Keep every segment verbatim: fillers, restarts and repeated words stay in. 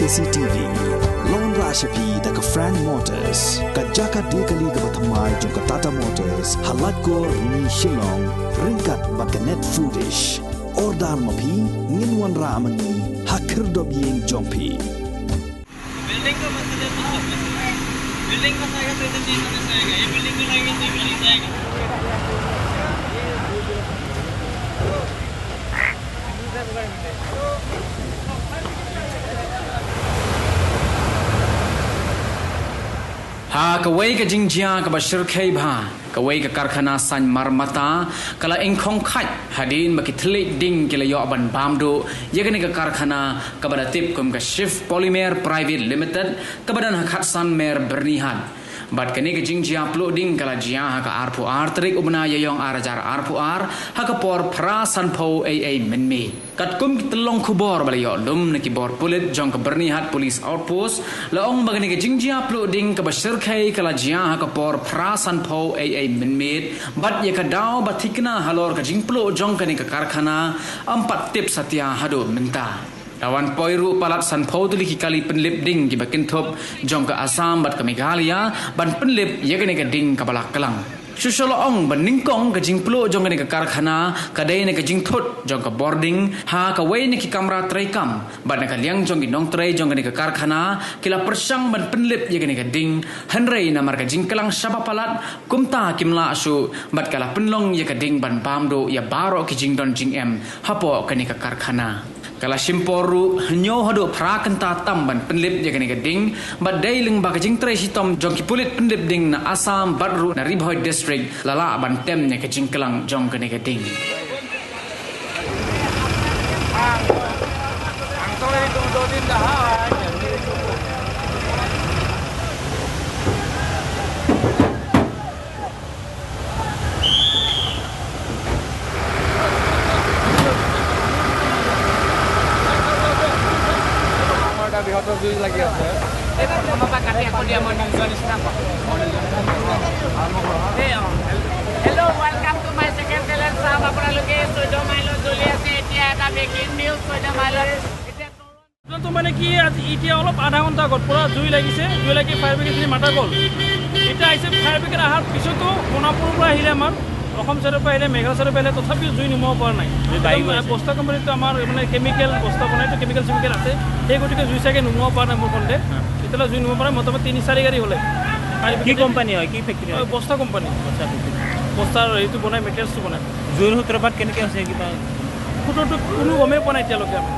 C T V. Long ra sha phi da ka Frank Motors, ka jaka die kali kaba thymmai jong ka Tata Motors, ha Laitkor, Rni, Shillong, ryngkat bad ka Net Foodish. Order ma phi, ngin wanrah ma ngi ha khyrdop ïing jong phi. बिल्डिंग का मसला है, बिल्डिंग का साइड पे तो नहीं समस्या आएगा, ये बिल्डिंग बनाएंगे तो ये बिल्डिंग जाएगा। Ha kawei ka jingjia kaba shyrkhei bha, kawei ka karkhana saiñ marmata ka la ingkhong khait hadien ba ki thylliej ding ki la ïoh ban bam duh ïa kane ka karkhana kaba la tip kum ka Shiv Polymer Private Limited, kaba don ha Khatsan Mer, Byrnihat. Bad kane ka jingjia pluh ding ka la jia ha ka arphew ar tarik u bnai Ïaïong ar hajar arphew ar, ha ka por phra sanphew eiei mynmiet. Katkum ki tyllong khubor ba la ïoh lum na ki bor pulit jong ka Byrnihat Police Outpost, la ong ba kane ka jingjia pluh ding kaba shyrkhei ka la jia ha ka por phra sanphew eiei mynmiet, bad ïa ka daw ba thikna halor ka jingpluh jong kane ka karkhana ym pat tip satia haduh mynta. La wan poi ruh palat sanphew tylli ki kali pynlip ding kiba kynthup jong ka Assam bad ka Meghalaya ban pynlip ïa kane ka ding kaba la klang. Shuh shuh la ong ba nyngkong ka jingpluh jong kane ka karkhana ka dei na ka jingthut jong ka bording ha kawei na ki kamra treikam, bad na ka liang jong ki nongtrei jong kane ka karkhana ki la pyrshang ban pynlip ïa kane ka ding, hynrei namar ka jingklang shaba palat kumta kim lah shuh, bad ka la pynlong ïa ka ding ban bam duh ïa baroh ki jingdon jingem hapoh kane ka karkhana. Ka la shim por ruh hynñiew haduh phra kynta tam ban pynlip ïa kane ka ding, bad dei lyngba ka jingtrei shitom jong ki pulit pynlip ding na Assam bad ruh na Ri Bhoi District la lah ban tem ïa ka jingklang jong kane ka ding. আমাৰ এটা বৃহত্তৰ জুই লাগি আছে। Hello, welcome to my second channel, চাওক আপোনালোকে চৈধ্য মাইলত জ্বলি আছে। এতিয়া এটা ব্ৰেকিং নিউজ, চৈধ্য মাইলত। ঘটনাটো মানে কি, আজি এতিয়া অলপ আধা ঘণ্টা আগত পূৰা জুই লাগিছে, জুই লাগি ফায়াৰ ব্ৰিগেডখিনি মাতা গ'ল। এতিয়া আহিছে, ফায়াৰ ব্ৰিগেড অহাৰ পিছতো সোণাপুৰৰ পৰা আহিলে, আমাৰ অসম চাইডৰ পৰা আহিলে, মেঘালয় চাইডৰ পৰা আহিলে, তথাপিও জুই নুমুৱাব পৰা নাই। জুই বাঢ়ি গৈ আছে। বস্তা কোম্পানীটো আমাৰ মানে কেমিকেল বস্তা বনাইতো, কেমিকেল চেমিকেল আছে, সেই গতিকে জুই চাগে নুমুৱাব পৰা নাই মোৰ সন্দেহ। হা। এতিয়ালৈ জুই নুমুৱাব পৰা নাই, মোটামুটি তিনি চাৰি গাড়ী হ'লে। ফায়াৰ কি ব্ৰিগেডে কোম্পানী হয়, কি ফেক্টৰী হয়? অ, বস্তা কোম্পানী। বস্তা ফেক্টৰী। বস্তাৰ এইটো বনাই, মেটেৰিয়েলছটো বনাই। জুইৰ সূত্ৰপাত কেনেকৈ হৈছে কিবা? সূত্ৰটো কোনো গমেই পোৱা নাই এতিয়ালৈকে আমি।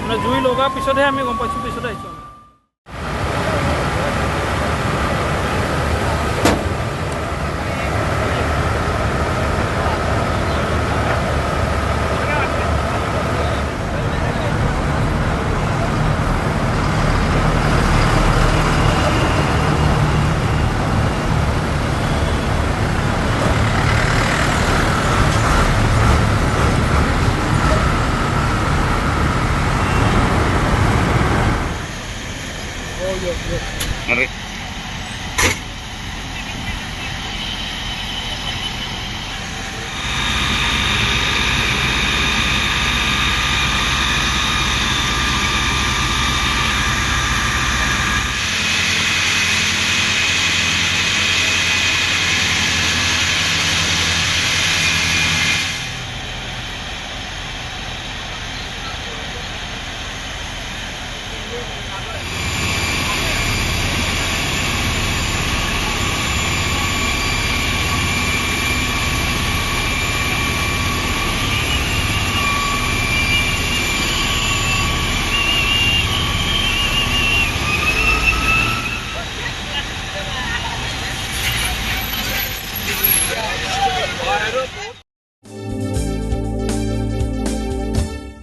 মানে জুই লগাৰ পিছতহে আমি গম পাইছোঁ, পিছতে আহিছোঁ আমি। Ngeri.